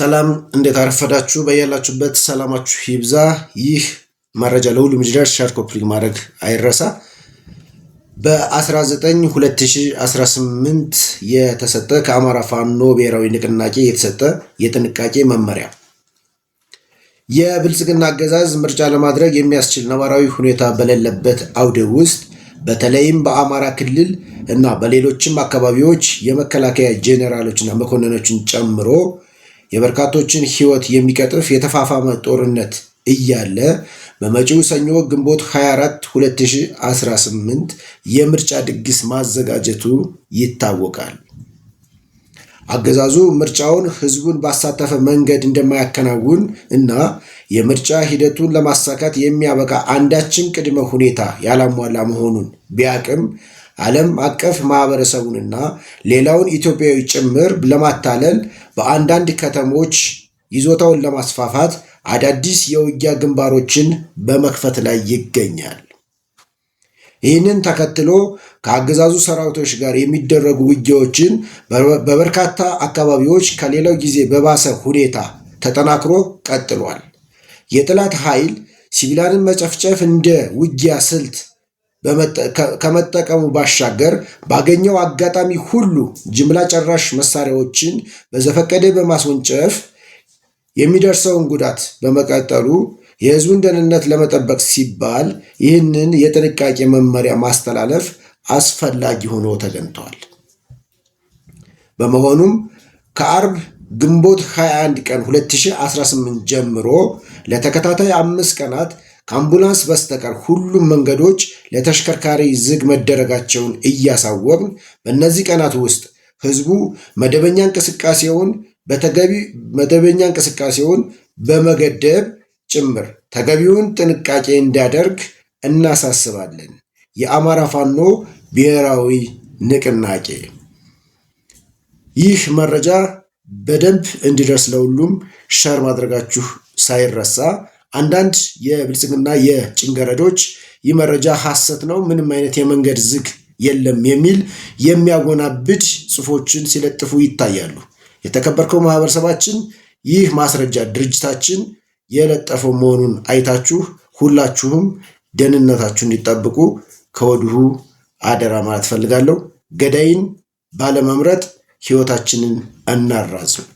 ሰላም፣ እንዴት አረፈዳችሁ? በያላችሁበት ሰላማችሁ ይብዛ። ይህ መረጃ ለሁሉም እንዲደርስ share፣ copy link ማድረግ አይረሳ። በ19 2018 የተሰጠ፣ ከአማራ ፋኖ ብሔራዊ ንቅናቄ የተሰጠ የጥንቃቄ መመሪያ። የብልጽግና አገዛዝ ምርጫ ለማድረግ የሚያስችል ነባራዊ ሁኔታ በሌለበት አውድ ውስጥ፣ በተለይም በአማራ ክልል እና በሌሎችም አካባቢዎች የመከላከያ ጄኔራሎችና መኮንኖችን ጨምሮ የበርካቶችን ሕይወት የሚቀጥፍ የተፋፋመ ጦርነት እያለ፣ በመጪው ሰኞ ግንቦት 24 2018 የምርጫ ድግስ ማዘጋጀቱ ይታወቃል። አገዛዙ ምርጫውን ህዝቡን ባሳተፈ መንገድ እንደማያከናውን እና የምርጫ ሂደቱን ለማሳካት የሚያበቃ አንዳችም ቅድመ ሁኔታ ያላሟላ መሆኑን ቢያቅም፣ ዓለም አቀፍ ማህበረሰቡንና ሌላውን ኢትዮጵያዊ ጭምር ለማታለል በአንዳንድ ከተሞች ይዞታውን ለማስፋፋት አዳዲስ የውጊያ ግንባሮችን በመክፈት ላይ ይገኛል። ይህንን ተከትሎ ከአገዛዙ ሰራዊቶች ጋር የሚደረጉ ውጊያዎችን በበርካታ አካባቢዎች ከሌላው ጊዜ በባሰ ሁኔታ ተጠናክሮ ቀጥሏል። የጠላት ኃይል ሲቪላንን መጨፍጨፍ እንደ ውጊያ ስልት ከመጠቀሙ ባሻገር፣ ባገኘው አጋጣሚ ሁሉ ጅምላ ጨራሽ መሳሪያዎችን በዘፈቀደ በማስወንጨፍ የሚደርሰውን ጉዳት በመቀጠሉ፣ የሕዝቡን ደህንነት ለመጠበቅ ሲባል ይህንን የጥንቃቄ መመሪያ ማስተላለፍ አስፈላጊ ሆኖ ተገኝቷል። በመሆኑም ከአርብ ግንቦት 21 ቀን 2018 ጀምሮ ለተከታታይ 5 ቀናት ከአምቡላንስ በስተቀር ሁሉም መንገዶች ለተሽከርካሪ ዝግ መደረጋቸውን እያሳወቅን፣ በእነዚህ ቀናት ውስጥ ህዝቡ መደበኛ እንቅስቃሴውን በመገደብ ጭምር ተገቢውን ጥንቃቄ እንዲያደርግ እናሳስባለን። የአማራ ፋኖ ብሔራዊ ንቅናቄ። ይህ መረጃ በደንብ እንዲደርስ ለሁሉም share ማድረጋችሁ ሳይረሳ። አንዳንድ የብልጽግና የጭንገረዶች ይህ መረጃ ሐሰት ነው፣ ምንም አይነት የመንገድ ዝግ የለም የሚል የሚያጎናብድ ጽሑፎችን ሲለጥፉ ይታያሉ። የተከበርከው ማህበረሰባችን፣ ይህ ማስረጃ ድርጅታችን የለጠፈው መሆኑን አይታችሁ ሁላችሁም ደህንነታችሁን እንዲጠብቁ ከወዲሁ አደራ ማለት ፈልጋለሁ። ገዳይን ባለመምረጥ ህይወታችንን እናራዝም።